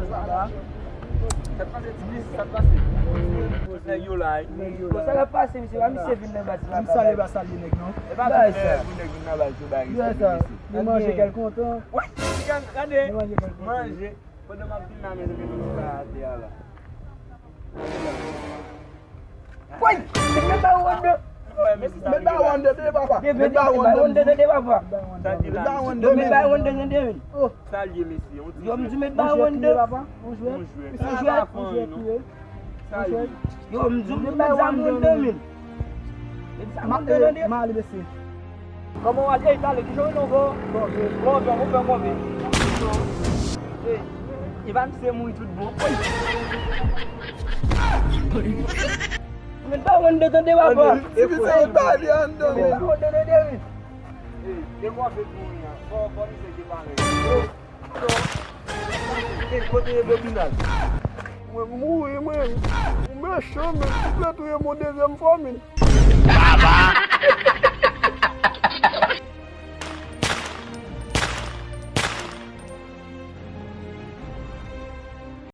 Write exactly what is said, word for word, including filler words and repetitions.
Sa t pase, ti plis, sa t pase. Tout nèg yo la, wi. Bon, sa k ap pase, misye? Pa misye vin nan baz la. M salye, pa salye nèg, non. E pa tout nèg, pou nèg vin nan baz yo bay respè, mesye. Nou manje kèl kontan. Wi, gade, manje. Pandan m ap vin la, mezanmi, nou ti pa atè a la. Woy! Met ba yo wonde! Met ba yo wonde, tande papa! Met ba yo wonde, tande papa! Met ba yo wonde, tande men! Salye, mesye. Yo, m di met ba yo wonde! Yon jwèt, yon jwèt. Salye. Yo, m di met ba yo wonde, men! Met ba yo wonde, tande! M ale, mesye. Kòman w ale? Ey, talè, kijan w rele ankò? Kòve. Kòve, ou fè kòve. Ey, e pa misye mouri tout bon. Mwen pa konn de tande papa. Ti misye Itali anndan. Mwen pa konn de tande wi. Ey, e kòve mouri an. Fò, fò misye te parèy. Ey, kote e bobinaj? Mwen mouri, mwen. Ou mechan, men. Ou vle touye m yon dezyèm fwa, men.